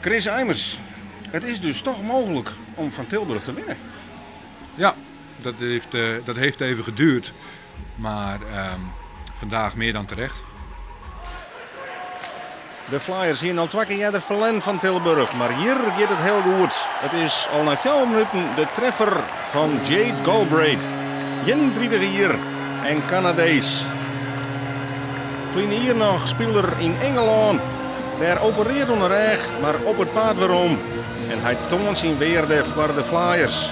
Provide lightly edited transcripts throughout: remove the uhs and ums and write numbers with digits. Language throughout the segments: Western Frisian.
Chris Eimers, it is dus toch mooglik om fan Tilburg te winnen. Ja, dat heeft even geduurd. Maar vandaag meer dan terecht. De Flyers hiene al twa kear earder ferlern fan Tilburg, mar hjir giet it hiel goed. It is al nei 4 minuten de treffer fan Jade Galbraith, 31 jier en Kanadees. Ferline jier noch spile er yn Ingelân. Dêr operearre oan de rêch, mar op it paad werom. En hy toant syn wearde foar de Flyers.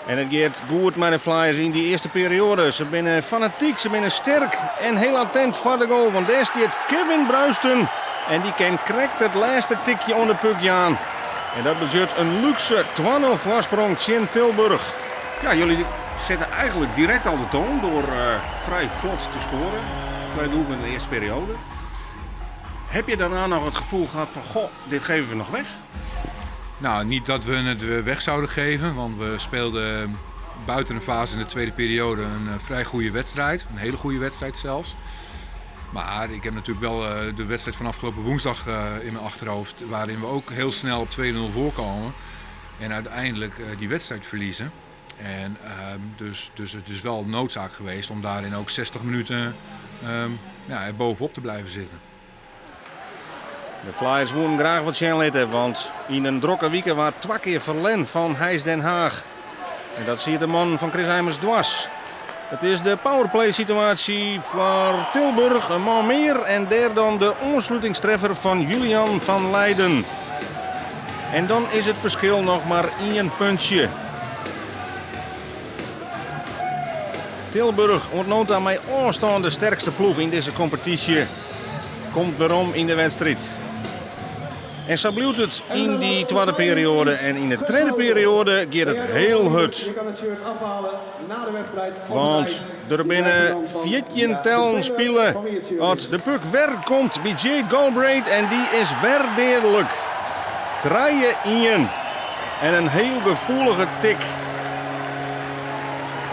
En it giet goed mei de Flyers yn dy earste perioade. Se binne fanatyk, se binne sterk en hiel attent foar de goal. Want dêr stiet Kevin Bruisten en dy kin krekt it lêste tikje oan de puck jaan. En dat betsjut in lúkse 2-0 foarsprong tsjin Tilburg. Ja, jullie zetten eigenlijk direct al de toon door vrij vlot te scoren. Twee doelpunten in de eerste periode. Heb je daarna nog het gevoel gehad van, goh, dit geven we nog weg? Nou, niet dat we het weg zouden geven, want we speelden buiten een fase in de tweede periode een vrij goede wedstrijd. Een hele goede wedstrijd zelfs. Maar ik heb natuurlijk wel de wedstrijd van afgelopen woensdag in mijn achterhoofd, waarin we ook heel snel op 2-0 voorkomen en uiteindelijk die wedstrijd verliezen. En dus het is wel noodzaak geweest om daarin ook 60 minuten ja, er bovenop te blijven zitten. De Flyers woenen graach wat sjen litte, want yn in drokke wike waard twa kear ferlern fan Heist Den Haag. En dat siet de man fan Chris Eimers dwars. It is de powerplay situaasje foar Tilburg, in man mear en dêr dan de oanslutingstreffer fan Julian van Leiden. En dan is it ferskil noch mar ien puntsje. Tilburg, oant no ta mei ôfstân de sterkste ploech yn dizze kompetysje, komt werom yn de wedstriid. En sa bliuwt it yn dy twadde perioade en yn de tredde perioade giet it hiel hurd. Want der binne 14 tellen spile as de puck wer komt by Jade Galbraith en dy is wer deadlik. 3-1 en in hiel gefoelige tik.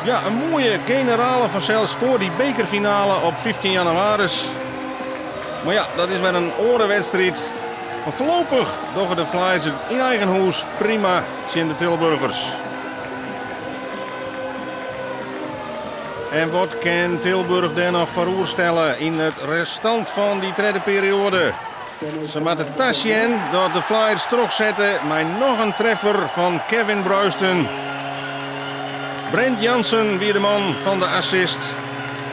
Ja, in moaie generale fansels foar dy bekerfinale op 15 jannewaris. Mar ja, dat is wer in oare wedstriid. Mar foarlopich dogge de Flyers it yn eigen hûs prima tsjin de Tilburgers. En wat kin Tilburg dêr noch foar oerstelle yn it restant fan dy tredde perioade? Se moatte tasjen dat de Flyers trochsette mei noch in treffer fan Kevin Bruisten. Brent Jansen wie de man fan de assist.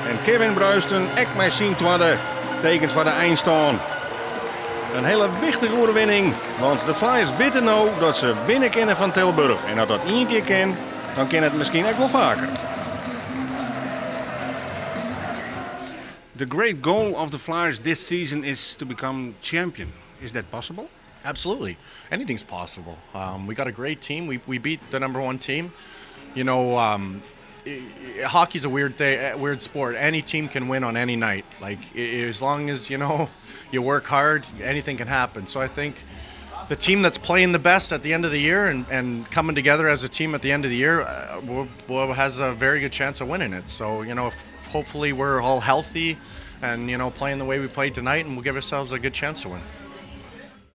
En Kevin Bruisten ek mei syn twadde tekent foar de einstân. In hiele wichtige oerwinning, want de Flyers witte no dat se winne kinne fan Tilburg. En as dat ien kear kin, dan kin it miskien ek wol faker. The great goal of the Flyers this season is to become champion. Is that possible? Absolutely. Anything's possible. We got a great team. We beat the number one team. Hockey's a weird thing, weird sport. Any team can win on any night. Like as long as you work hard, anything can happen. So I think the team that's playing the best at the end of the year and coming together as a team at the end of the year has a very good chance of winning it. So if hopefully we're all healthy and playing the way we played tonight, and we'll give ourselves a good chance to win.